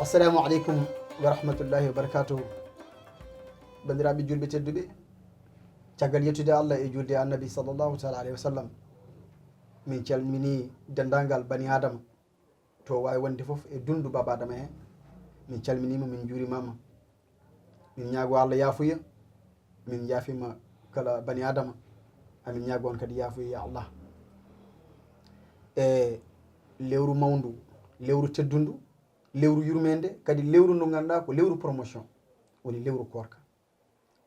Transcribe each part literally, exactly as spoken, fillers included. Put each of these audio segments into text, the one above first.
Assalamu aleykum wa rahmatullahi wa barakatuh. Banndiraaɓe julɓe tedduɓe, caggal yettude Allah e julde e Annabi sallallahu taala alayhi wa sallam, min calmini denndaangal bani Aadama to waawi wonde fof e dunndu Baaba Aadama he. Min calminiima, min njuurimaama. Min ñaagoo Allah yaafuya, min njaafiima kala bani Aadama. Amin ñaagoo on kadi yaafuya, ya Allah. E lewru mawndu, lewru teddundu, lewru yurmeende, kadi lewru ndu ngannduɗaa ko lewru promotion, woni lewru koorka.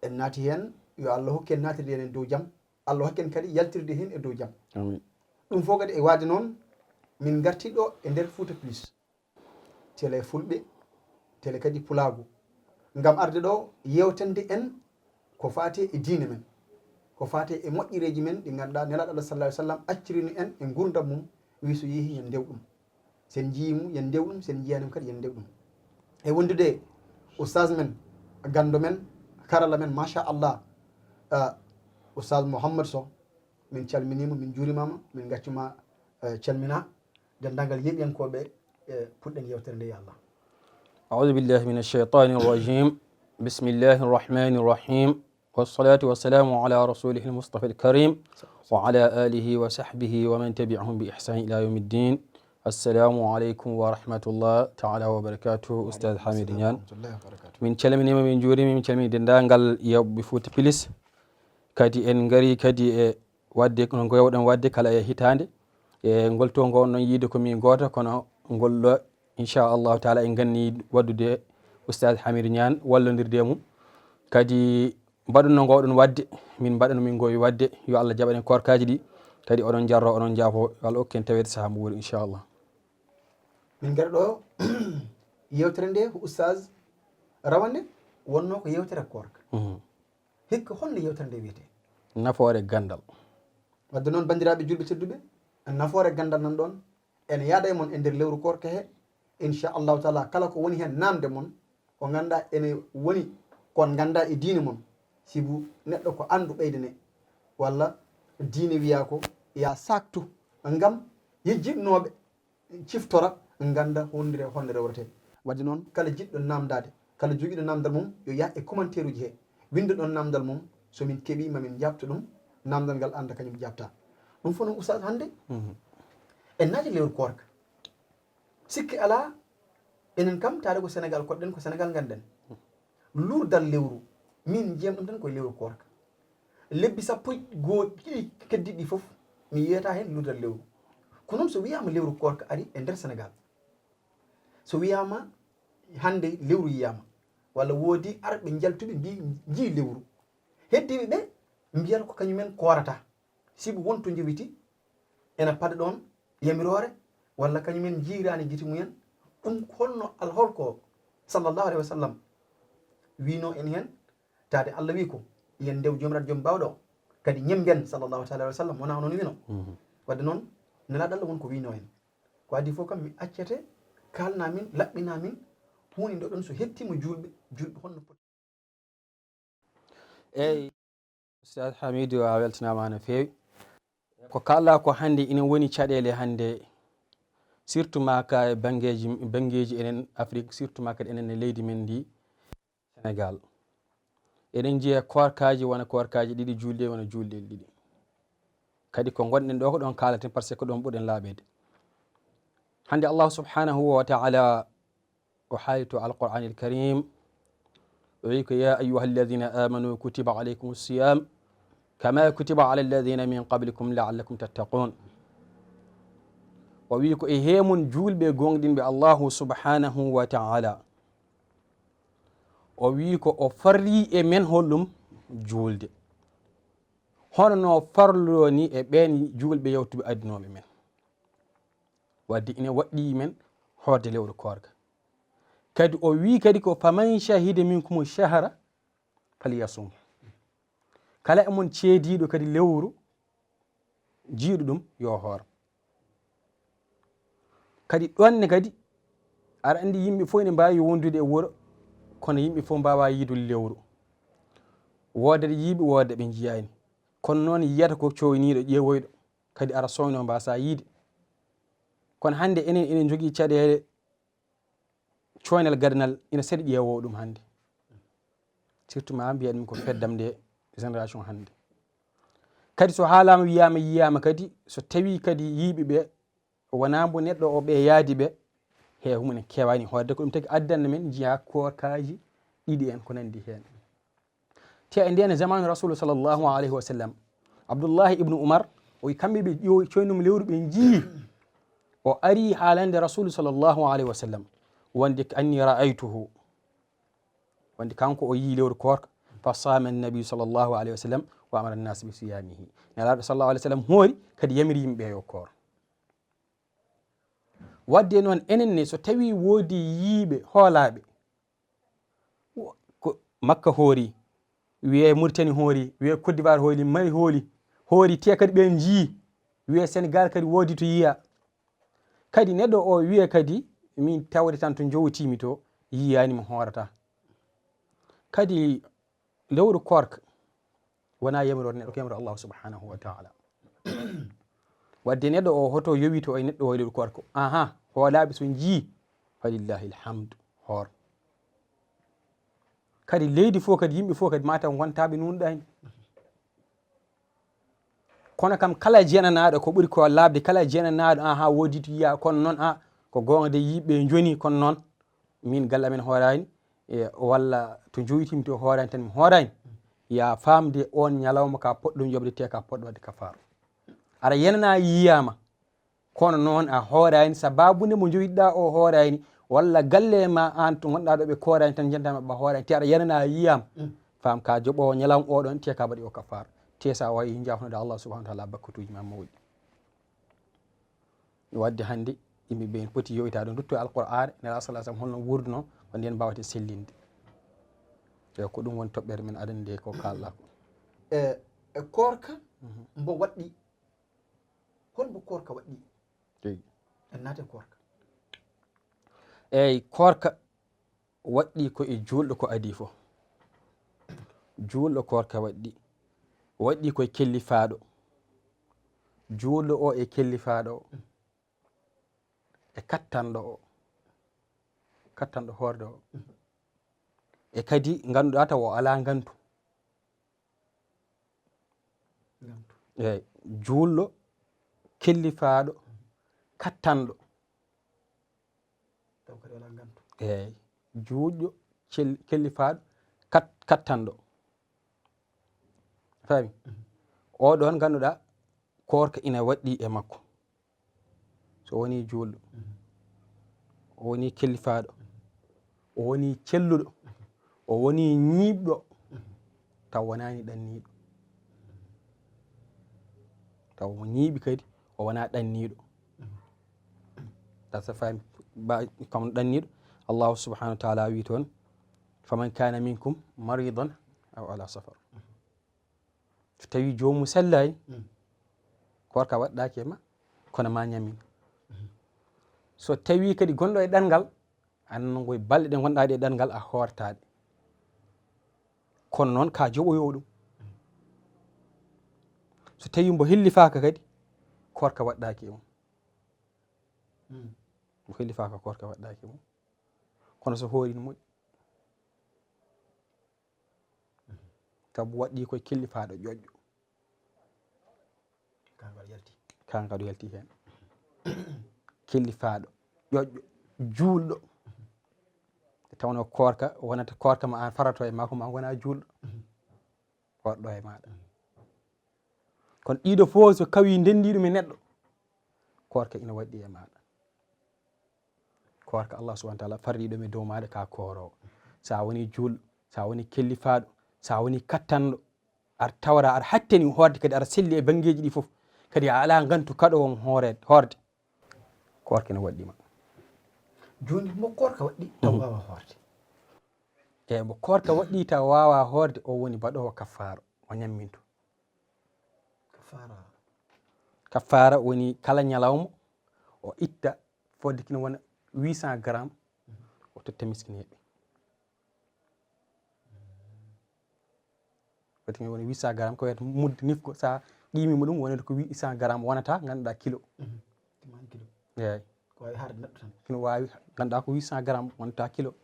En naati heen, yo Allah hokku en naatirde heen e dow jam, Allah hokku en kadi yaltirde heen e dow jam. Amin. Ɗum fof kadi e waade noon, min ngartii ɗo e nder Fouta Plus, télé Fulɓe, télé kadi Pulaagu, ngam arde ɗo yeewtande en ko faati e diine men, ko faati e moƴƴereeji men ɗi ngannduɗaa Nelaaɗo Allah sallallahu alayhi wa sallam accirino en e nguurndam mum, wi so yehi yen ndew ɗum. Sen njiyii mo, yen ndew ɗum, sen njiyaani mo kadi, yen ndew ɗum. E wondude Oustaz men, ganndo men, karalla men, machallah, ah, Oustaz Mouhammad Sow, min calminiima, min njuurimaama, min ngaccuma, eh, calmina denndaangal yeeɓiyankooɓe, eh, puɗɗen yeewtere nde, ya Allah. أعوذ بالله من الشيطان الرجيم. بسم الله الرحمن الرحيم. والصلاة والسلام على رسوله المصطفى الكريم وعلى آله وصحبه ومن تبعهم بإحسان إلى يوم الدين. السلام عليكم ورحمة الله تعالى وبركاته. Ustaz Hamidou Niane, min calminiima, min njuuriima, min calmini denndaangal yeewɓe Fouta Plus. Kadi en ngarii kadi e waɗde, no ngoyawɗen waɗde kala e hitaande. E ngol to ngoowɗen yiide ko min gooto, kono ngol ɗo, inchallahu taala, en nganni waɗdude Ustaz Hamidou Niane, wallondirde e mum. Kadi mbaɗuno ngoowɗen waɗde, min mbaɗa no min ngoowi waɗde. Yo Allah jaɓan en koorkaaji ɗi, kadi oɗon njarro, oɗon njaafo, yo Allah okku en taweede sahaa mo woni, inchallah. Min ngara ɗo yeewtere nde ko Ustaz rawane wonno ko yeewtere koorka. Mhm. Hikka honno yeewtere nde wiyetee? Nafoore ganndal. Wadde noon, banndiraaɓe julɓe tedduɓe, nafoore ganndal nan ɗoon, ene yaada e mon e nder lewru koorka he, inchallahu taala, kala ko woni heen naamde mon, ko ngannduɗaa ene woni kon ngannduɗaa e diine mon, sibu neɗɗo ko anndu ɓeyde ne, walla diine wiyaa ko ya saaktu ngam yejjitnooɓe ciftora, ngannda honde, honde rewretee. Wadde noon, kala jiɗɗo naamndaade, kala jogiiɗo naamndal mum, yo yah e commentaire uji he, winnda ɗoon naamndal mum, so min keɓii, ma min njaabto ɗum, naamndal ngal annda kañum jaabta. Ɗum fof noon, Oustaz, hannde, mhm, en naati lewru koorka. Sikke alaa, enen kam, taade ko Sénégal koɗɗen, ko Sénégal ngannden. Luurdal lewru, min njiyam ɗum tan koye lewru koorka. Lebbi sappo e goo, ɗiɗi keddiiɗi ɗi fof, mi yiyata heen luurdal lewru. Ko noon, so wiyaama lewru koorka ari e nder Sénégal, so wiyaama hannde lewru yiyaama, walla woodi arɓe njaltuɓe mbi-, njii lewru. Heddiiɓe ɓe mbiyata ko kañumen koorata. Sibu won to njowiti, ena paɗa ɗoon yamiroore, walla kañumen njiiraani gite mumen. Ɗum holno al-, holko sallallahu alayhi wa sallam wiino en heen? Taade Allah wi ko, yen ndew Joomiraaɗo Joom Baawɗo o, kadi ñemmben sallallahu taala alayhi wa sallam, wonaa onon wino. Mhm. Wadde noon, Nelaaɗo Allah won ko wiino en. Ko adii fof kam mi accete, kaalna min, laɓɓina min, huunde ɗo ɗon so hettiima juulɓe, juulɓe honno poti. Eey, Ustaz Hamidou, a weltanaama no feewi. Ko kaalɗaa ko hannde ina woni caɗeele hannde, surtout ma ka e banngeeji, banngeeji enen Afrik, surtout ma kadi enen e leydi men ndi, Sénégal. Eɗen njiya koorkaaji wona koorkaaji ɗiɗi, juulɗe wona juulɗe ɗiɗi. Kadi ko ngonɗen ɗo ko ɗoon kaalaten, par ce que ko ɗoon ɓurɗen laaɓeede. Hannde Allah subhanahu wa ta'ala o haali to Alqur'aanil Kariim, o wiyi ko, "يا أيها الذين آمنوا كتب عليكم الصيام كما كتب على الذين من قبلكم لعلكم تتقون." O wiyi ko e heemon juulɓe gooŋɗinɓe Allahu subhanahu wa ta'ala. O wiyi ko o farri e men holɗum? Juulde. Hono no farloo ni e ɓeen juulɓe yawtuɓe addinooɓe men. Wadde ina waɗɗii men hoorde lewru koorka. Kadi o wiyi kadi ko, "فمن شهد منكم الشهر فليصمه." Kala e mon ceediiɗo kadi lewru, jiiɗo ɗum, yo hoor. Kadi ɗoon ne kadi, aɗa anndi yimɓe fof ene mbaawi wondude e wuro, kono yimɓe fof mbaawaa yiidude lewru. Woodat yiiɓe, woodat ɓe njiyaani. Kono noon yiyata ko cooyniiɗo, ƴeewoyɗo, kadi ara sooynoo mbaasaa yiide. Kono hannde enen, enen njogii caɗeele coynal gadanal ina seeɗa ƴeewo ɗum hannde. Surtout ma mbiya ɗum ko feddam nde génération hannde. Kadi so haalama wiyama yiyama kadi so tawi kadi yiiɓe ɓe wona mbo neɗɗo o ɓe yaadi ɓe, he humne kewani hoorde ko ɗum tagi addanno men jiya korkaji ɗiɗi en ko nandi hen. Te e nden zamanu Rasulu sallallahu alayhi wa sallam, Abdullahi ibnu Umar, o kamɓe ɓe ƴeewi coynum lewru ɓe njii. O ari haalande Rasulu sallallahu alayhi wa sallam wonde anni ra'aytuhu. Wonde kanko o yii lewru koorka, fa sama annabi sallallahu alayhi wa sallam wa amara annasa bi siyamihi. Nelaaɗo sallallahu alayhi wa sallam hoori kadi yamiri yimɓe yo koor. Wadde noon enen ne so tawi woodi yiiɓe hoolaaɓe, ko Makka hoori, wiye Mauritanie hoori, wiye Côte d'Ivoire hooli, Mali hooli, hoori te kadi ɓe njii, wiye Sénégal kadi woodi to yiya. Kadi neɗɗo o wiye kadi min tawde tan to jowtimi to yiyani mo hoorata. Kadi lewru koorka wona yamiro neɗɗo ko yamiro Allah subhanahu wa ta'ala. Wadde neɗɗo o hoto yowito e neɗɗo o lewru koorka. Aha, hoolaaɓe so njii, falillahi alhamdu, hoor. Kadi leydi fof kadi yimɓe fof kadi mataw gontaɓe nunɗani. Kono kam kala jenanaɗo ko ɓuri ko labde kala jenanaɗo aha woodi to yiya kono noon a ko gonga de yiɓe joni kono noon min galle amen hoorani e walla to joytimi to hoorani tan mi hoorani ya famde on ñalawma ka poɗɗo joɓde te ka poɗɗo wadde kafara aɗa yenana yiyama kono noon a hoorani sababu nde mo jowiɗɗa o hoorani walla galle ma an to gonɗa ɗo ɓe koorani tan jentama ɓa hoorani te aɗa yenana yiyama fam ka joɓowo ñalawma oɗon te ka mbaɗi o kafara te sa wawi jafnoɗa Allah subhanahu wa taala bakkatuji ma mawɗi wadde hannde yimɓe ɓe poti yowita ɗo dutto alqur'an nela sa sallam holno wurduno ko nden mbawate sellinde e ko ɗum woni toɓɓere men aɗa nde ko kalɗa ko e e koorka mbo waɗɗi holmbo koorka waɗɗi en naate koorka eyyi koorka waɗɗi ko e juulɗo ko adii fof juulɗo koorka waɗɗi waɗɗi ko e kellifaaɗo juulɗo o e kellifaaɗo o e kattanɗo o kattanɗo hoorde o e kadi ngannduɗaa taw o alaa ngantu eyyi juulɗo kellifaaɗo kattanɗo eyyi juulɗo kellifaaɗo kattanɗo fami oɗon ngannduɗaa koorka ina waɗɗi e makko so woni juulɗo o woni kellifaaɗo o woni celluɗo o woni ñiiɓɗo taw wonani ɗanniiɗo taw mo ñiiɓi kadi o wona ɗanniiɗo tasa fami kam ɗanniiɗo allahu subhanahu wa taala wi toon faman kana minkum maridan aw ala safar so tawi jomum sellani koorka waɗɗaki e ma kono ma ñamin so tawi kadi gonɗo e ɗanngal annangoy balɗe ɗe gonɗaɗe e ɗanngal a hoortaɗe kono noon ka joɓoyo ɗum so tawi mbo hillifaka kadi koorka waɗɗaki e mum mbo hillifaka koorka waɗɗaki e mum kono so hoori no moƴƴi sabu waɗɗi koye kellifaaɗo ƴoƴƴo kanko aɗa yalti heen kellifaaɗo ƴoƴƴo juulɗo nde tawnoo koorka wonata koorka ma aan farato e makko ma wona juulɗo hoɗɗo e maaɗa kono ɗiɗo fof so kawi ndenndi ɗum e neɗɗo koorka ina waɗɗi e maaɗa koorka allah subahana taala farriɗo mi dow maɗa ka koorowo sa woni juulɗo sa woni kellifaaɗo sa woni kattanɗo aɗa tawra aɗa hattani hoorde kadi aɗa selli e banngeeji ɗi fof kadi a alaa ngantu kaɗo on hoore hoorde koorka ene waɗɗima jooni mo koorka waɗɗi taw wawa hoorde eyi mo koorka waɗɗi taw wawa hoorde o woni baɗowo kaffaaro o ñamminto kaffaara woni kala ñalawma o itta fodde kina wona huit cent gramme o totta miskineeɓe fodde kina wona huit cent gramme ko wiyata mudde nifgo sa qimima ɗum wonata ko huit cent gramme wonata ganduɗa kilo eyi Waawi harde neɗɗo tan. Ina waawi, ngannduɗaa ko huit cent grammes, wonta kilo.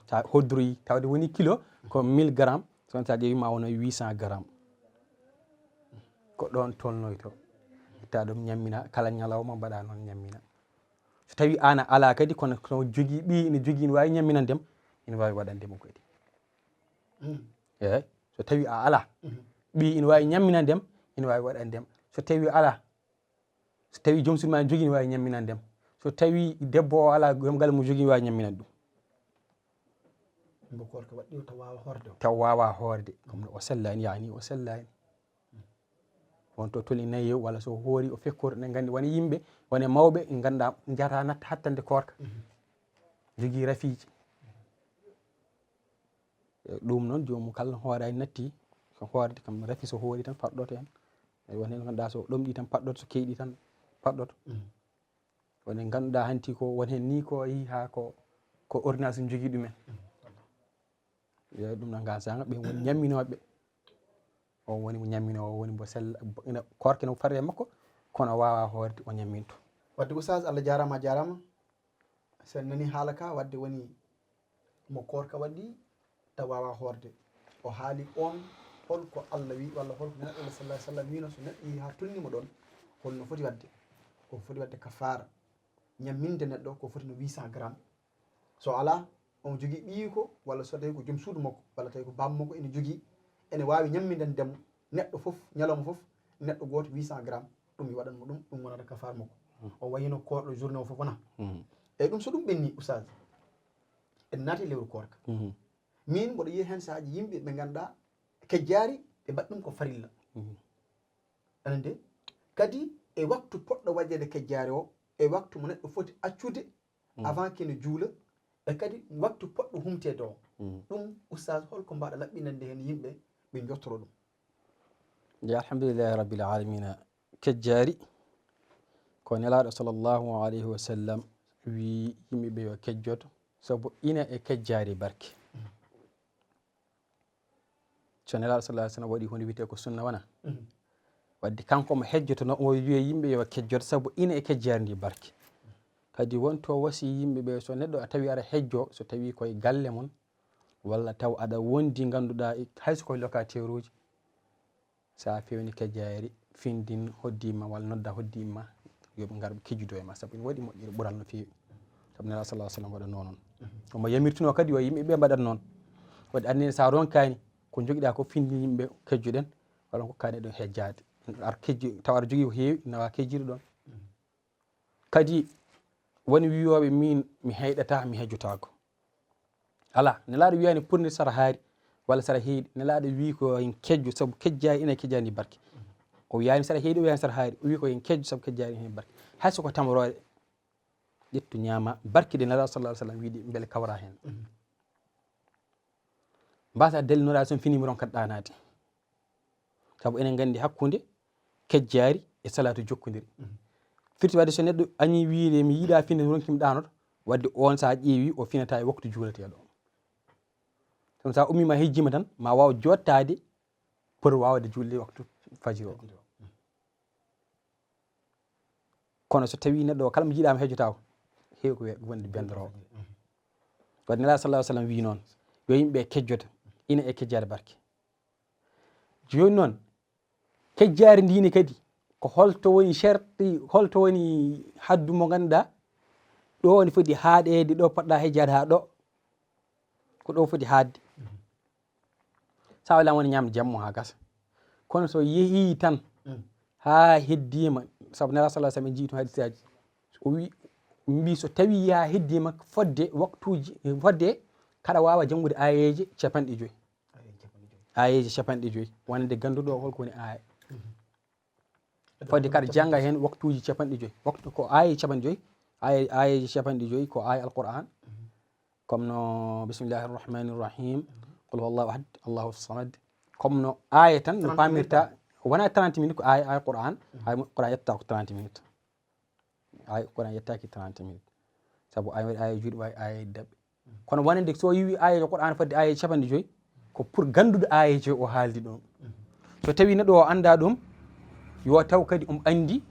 So a hoddoroyi, tawde woni kilo, ko mille grammes, so wonta ƴeewi ma wona huit cent grammes. Ko ɗoon tolnoyto. Itta ɗum ñammina, kala ñalawma mbaɗa noon ñammina. So tawi aan a alaa kadi, kono ko jogii ɓiy ina jogii, ina waawi ñamminande mo, ina waawi waɗande mo kadi. Mm. Eey, so tawi a alaa, ɓiy ina waawi ñamminande mo, ina waawi waɗande mo. So tawi alaa, so tawi joom suudu ma ina jogii, ina waawi ñamminande mo. So tawi debbo o alaa, joom galle mo jogii, ina waawi ñamminande ɗum. Mbo koorka waɗɗi o taw waawa hoorde o. Taw waawa hoorde. Comme no o sellaani, yaani o sellaani. Won to toli nayi walla so hoori o fekkori, ne nganndi woni yimɓe, woni mawɓe, ngannduɗaa, njahata natta hattande koorka. Mhm. Jogii rafiiji. E ɗum noon, joomum kala no hooraani natti, so hoorde kam rafi so hoori tan paɗɗoto heen. E won heen ngannduɗaa so ɗomɗi tan paɗɗoto, so keyɗi tan paɗɗoto. Mhm. Woni ngannduɗaa hanti ko won heen ni ko yehi haa ko, ko ordonnance jogii ɗumen. Mhm. Yo ɗum noon ngaan saanga ɓe woni ñamminooɓe. On woni mo ñamminoowo, woni mbo sella, ina, koorka ina fare e makko, kono o waawaa hoorde, o ñamminto. Wadde Oustaz, Allah jaaraama, a jaaraama. So en nani haala ka, wadde woni mo koorka waɗɗi, taw waawaa hoorde. O haali on, hol ko Allah wi, walla hol ko Nelaaɗo Allah sallallahu alaihi wasallam wino, so neɗɗo yehi haa tolni mo ɗoon, hol no foti waɗde? Ko foti waɗde kafaara, ñamminde neɗɗo ko foti no huit cent grammes. So alaa, omo jogii ɓiyiiko, walla so tawi ko joom suudu makko, walla tawi ko baaba makko ene jogii, ene waawi ñammindande mo neɗɗo fof, ñalawma fof, neɗɗo gooto huit cent grammes, ɗum mi waɗan mo ɗum, ɗum wonata kafaara makko. Hmm. O wayino koorɗo journée o fof wona. Hmm. Eyi, ɗum so ɗum ɓenni, Oustaz, en naati lewru koorka. Hmm. Min mboɗo yiya heen sahaaji yimɓe ɓe ngannduɗaa kejjaari, ɓe mbaɗi ɗum ko farilla. Hmm. Anande, kadi e waktu poɗɗo waɗeede kejjaari o, e waktu mo neɗɗo foti accude, mm, avant kene juula, e kadi waktu poɗɗo humteede o. Mm. Ɗum, Oustaz, hol ko mbaɗa laɓɓinande heen yimɓe, ɓe njottoro ɗum? Ya, alhamdulillahi rabbil alamina. Kejjaari, ko Nelaaɗo sallallahu alayhi wa sallam wi yimɓe ɓe yo kejjoto, sabu ina e kejjaari barke. Mm. So Nelaaɗo sallallahu alaihi wasallam waɗi huunde wiyetee ko sunna wona? Mhm. Wadde kanko mo hejjoto no o wiya yimɓe yo kejjoto sabu ina e kejjaari ndi barke. Kadi won to wasi yimɓe ɓe, so neɗɗo a tawi aɗa hejjo, so tawi koye galle mon, walla taw aɗa wondi ngannduɗaa e, hay so koye locataire'uji, so a fewni kejjaari, findin hoddii ma walla nodda hoddii ma, yo ɓe ngar ɓe kejjudo e ma, sabu ina waɗi moƴƴere ɓural no feewi. Sabu Nelaaɗo sallallahu alaihi wasallam waɗa noon. Mhm. Omo yamirtuno kadi yo yimɓe ɓe mbaɗat noon. Waɗi annene so a ronkaani ko njogiɗaa ko, findin yimɓe kejjuɗen, walla kokkaani ɗum hejjaade. Ar kejji, tawa aɗa jogii ko heewi, nawa kejjiɗo ɗoon. Mhm. Kadi woni wiyooɓe min mi heyɗataa, mi hejjotaako. Alaa, Nelaaɗo wiyaani pour nde sara haari walla sara heewi. Nelaaɗo wii ko en kejjo, sabu kejjaari ina e kejjaari ndi barke. O wiyaani sara heewi, o wiyaani sara haari. O wii ko en kejjo sabu kejjaari ina e barke. Hay so ko tamroore, ƴettu ñaama, barke ɗe Nelaaɗo sallallahu alaihi wasallam wiide mbele kawra heen. Mhm. Mbasa dallinora son fini mi ronkat ɗaanaade. Sabu enen nganndi hakkunde kejjaari e salaatu jokkondiri. Mhm. Firti waɗde so neɗɗo añi wiide mi yiɗa finde mi ronki mi ɗaanoto, wadde on so a ƴeewi o finata e waktu juulateeɗo. Kono so a ummiima hejjiima tan, ma waaw jottaade pour waawde juulde waktu fajiri o. Fajiri o. Mhm. Kono so tawi neɗɗo o kala mo jiiɗaama hejjotaako, heewi ko wonde bendoroowo. Mhm. Wadde Nelaaɗo sallallahu alaihi wasallam wii noon, yo yimɓe kejjoto, ina e kejjaade barke. Jooni noon, kejjaari ndi ne kadi, ko holto woni sharti, holto woni haddu mo ngannduɗaa, ɗo woni foti haaɗeede, ɗo poɗɗa hejjaade haa ɗo, ko ɗo foti haaɗde. Mhm. So a welaama woni ñaamde jammo haa gasa. Kono so yehii tan, mm, haa heddiima, sabu Nelaaɗo sallallahu alaihi wasallam en njii ɗum hadisaaji. O wi, mbi so tawi haa heddiima fodde waktuuji, fodde kaɗa waawa janngude aayeeje capanɗe joyi. Aayeeje capanɗe joyi. Aayeeje capanɗe joyi. Wonande gannduɗo o holko woni aaya. Mhm. Fodde kaɗa jannga heen waktuuji capanɗe joyi. Waktu ko aaye capanɗe joyi. Aaye, aayeeje capanɗe joyi ko aaye Alqur'aan. Mhm. Comme no, bismillahir rahmanir rahim. Mhm. Qul huwallahu ahad, Allahu samad. Comme no aaye tan, no trente minutes paamirta, wona trente minutes, ko aaye, aaye Qur'aan. Mhm. Aaye Qur'aan yetta ko trente minutes. Aaye Qur'aan yettaaki trente minutes. Sabu aaye waɗi aaye juuɗe, waɗi aaye daɓɓe. Kono wonande so yiwi aayeejo Qur'aan fodde aayeeje capanɗe joyi, ko pour gannduɗo aayeeje o haaldi ɗum. So tawi neɗɗo o annda ɗum, yo taw kadi omo anndi,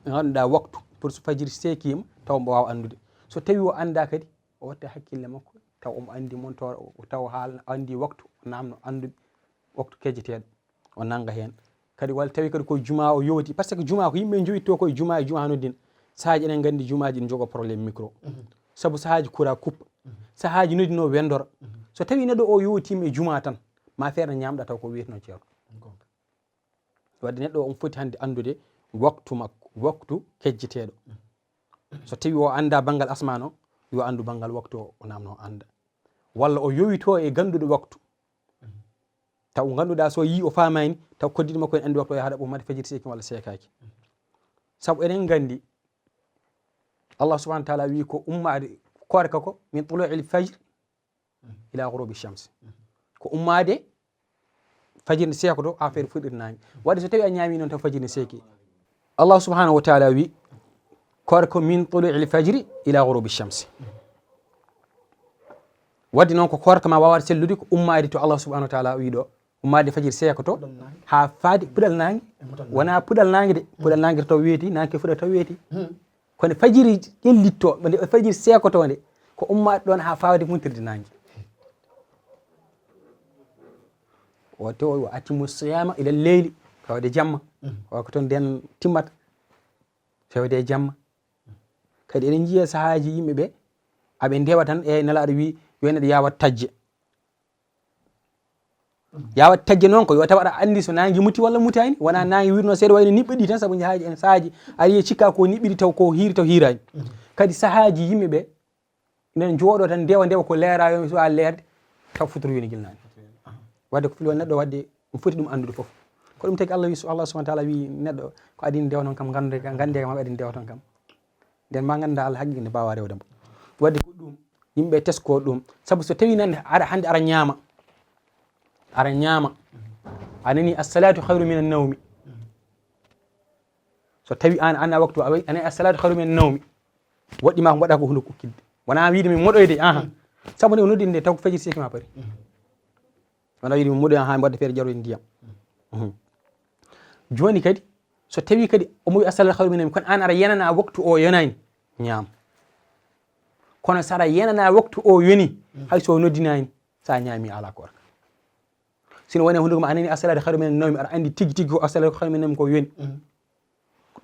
ngannduɗaa waktu, pour so fajiri seekiima, taw mbo waawa anndude. So tawi o annda kadi, o watta hakkille makko, taw omo anndi montoore, o taw haala anndi waktu, o namno annduɓe waktu kejjeteeɗo, o nanga heen. Kadi walla tawi kadi ko juma o yowti, parce que juma ko yimɓe njowitto ko e juma, e juma noddin. Sahaaji eɗen nganndi jumaaji ɗi njogoo problème micro. Sabu sahaaji kura kuppa. Sahaaji noddi no wendora. So tawi neɗɗo o yowtiima e juma tan, ma feere ñamɗa taw ko wiyeteno ceerno. Wadde neɗɗo o, omo foti hannde anndude waktu makko, waktu kejjeteeɗo. So tawi o annda banngal asmaan o, yo anndu banngal waktu o, o namno annda. Walla o yowito e gannduɗo waktu. Taw ngannduɗaa so yii o faamaani, taw koddiɗo makko en anndi waktu o yaha ɗaɓɓo mate fajiri seeki walla seekaaki. Sabu eɗen nganndi, Allah subhanahu wa taala wi ko ummaade koorka ko min tuluu'il fajr ila ghurubi shams. Ko ummaade fajiri nde seekoto haa feere fuɗɗirde naange. Wadde so tawi a ñaami noon taw fajiri nde seeki. Allah subhanahu wa taala wi koorka ko min tuluu'il fajri ila ghurubi shams. Wadde noon ko koorka ma waawata sellude ko ummaade to Allah subhanahu wa taala wi ɗo. Ummaade fajiri seekoto haa faade puɗal naange. Wona puɗal naange de. Puɗal naange to weeti, naange fuɗa to weeti. Kono fajiri ƴellitto, nde fajiri seekoto nde, ko ummaade ɗoon haa faade muntirde naange. O to wa atimmu siyama ila leyli, fawde jamma. O ko toon nden timmata, fewde e jamma. Kadi eɗen njiya sahaaji yimɓe ɓe, aɓe ndewa tan e Nelaaɗo wi, yo neɗɗo yawat tajje. Yawat tajje noon ko yo taw aɗa anndi so naange muti walla mutaani, wona naange wirno seeɗa wayno niɓɓe ɗi tan, sabu sahaaji en sahaaji aɗa yiya cikka ko niɓɓiɗi taw ko hiiri taw hiiraani. Kadi sahaaji yimɓe ɓe enen njooɗo tan ndewa ndewa ko leera yo mi suwa leerde taw futuro yoni gilnaani. Wadde ko filo neɗɗo wadde ɗum foti ɗum anndude fof. Ko ɗum tagi Allah wi, Allah subhanahu wa taala wi neɗɗo ko adii ndewa noon kam ngannde, ngannde kam adii ndewa toon kam. Nden ma ngannda Allah haqiqa ne baawa rewde mo. Wadde ko ɗum yimɓe tesko ɗum. Sabu so tawi nan aɗa hannde aɗa ñaama. Aɗa ñaama. A nani as-salatu khairu min an-nawmi. So tawi an, an a waktu a wayi, a nani as-salatu khairu min an-nawmi. Waɗɗi ma ko mbaɗa ko hunde kukkidde. Wona wiide min moɗoyde, aha. Sabu nde o noddi nde taw ko fajiri seeki ma pari. Wona wiide min moɗoy, aha, mi wadda feere jaroy ndiyam. Mhm. Jooni kadi, so tawi kadi omo wi as-salatu khairu min an-nawmi, kono an aɗa yenana waktu o yonaani, ñaam. Kono so aɗa yenana waktu o yoni, hay so o noddinaani, so a ñaami ala koorka. Sino woni hunduko ma a nani as-salatu khairu min an-nawmi, aɗa anndi tigi tigi ko as-salatu khairu min an-nawmi ko yoni.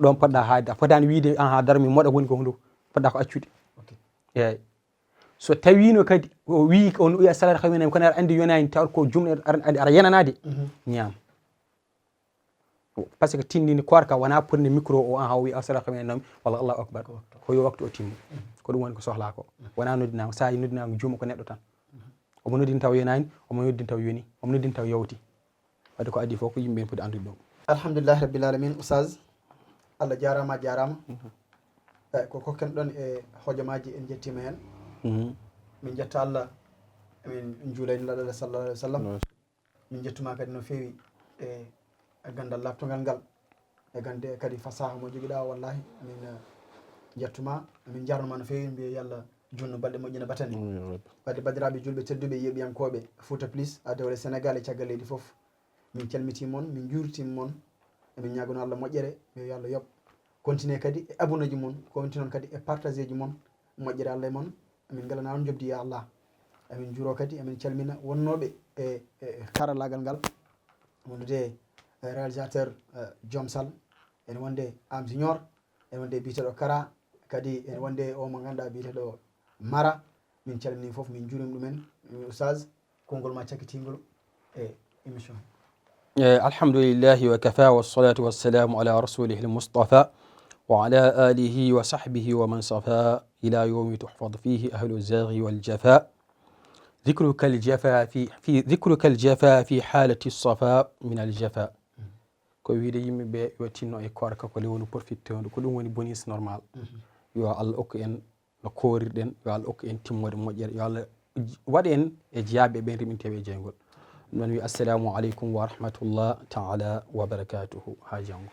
Ɗoon poɗɗa haade, a fotaani wiide, aha, daro mi moɗa ko woni ko hunduko, poɗɗa ko accude. Ok. Eeyi. So tawiino kadi o wii, on wi as-salatu khairu min an-nawmi, kono aɗa anndi yonaani, taw ko jumɗe aɗa, aɗa, aɗa yenanaade, ñaam. Parce que tindini koorka wona pour ne micro o, aha, o wi as-salatu khairu min an-nawmi, walla Allahu akbar. Ko yo waktu o timmu. Ko ɗum woni ko sohlaa ko. Wona noddinaango, so a noddinaango juuma ko neɗɗo tan. Omo noddin taw yonaani, omo noddin taw yoni, omo noddin taw yawti. Wadde ko adii fof ko yimɓe en poti anndude ɗum. Alhamdulillahi rabbil alamin, Oustaz. Allah jaaraama, a jaaraama. Mhm. Eh, ko kokken ɗon e hojomaaji, en njettiima heen. Mhm. Min njetta Allah, min njuula e Nulaaɗo Allah sallallahu alaihi wasallam. Min njettuma kadi no feewi e, e ganndal laaɓtungal ngal, e gannde kadi fasaha mo jogiɗa o, wallahi. Min, eh, njettuma, min njarnuma no feewi, mbiye yo Allah junnu balɗe moƴƴina batani. Amin ya rabbi. Wadde banndiraaɓe juulɓe tedduɓe, yeeɓiyankooɓe Fouta Plus, a dewle Sénégal e caggal leydi fof, min calmitii mon, min njuurtii mon, emin ñaagono Allah moƴƴere, mbiye yo Allah yoɓ. Continue kadi e abonné ji mon, continue kadi e partage ji mon, moƴƴere Allah e mon, emin ngalana on njoɓdi ya Allah. Emin njuuro kadi, emin calmina wonnooɓe e, e, e karallaagal ngal, wondude e réalisateur, eh, Joom Sall, ene wonde Am Junior, ene wonde biyeteeɗo Kara, kadi ene wonde o mo ngannduɗaa biyeteeɗo Mara. Min calmini fof, min njuurima ɗumen. Min Oustaz, konngol ma cakkitingol e émission. Eh, alhamdulillahi wa kafa, wassalatu wassalamu ala rasulihi al-mustafa, wa ala alihi wa sahbihi wa man safa, ila yawmi tuhfad fihi ahlu zaghi wal jafa. Dhikruka al-jafa fi, fi, dhikruka al-jafa fi halati safa min al-jafa. Ko wiide yimɓe ɓe yo tinno e koorka ko lewru profittewndu, ko ɗum woni bonus normal. Mhm. Yo Allah okku en no koorirɗen, yo Allah okku en timmoode moƴƴere, yo Allah j-, waɗ en e jeyaaɓe ɓen riɓinteeɓe e jeyngol. Ɗum noon wi assalamu aleykum wa rahmatullah taala wa barakatuhu. Haa janngo.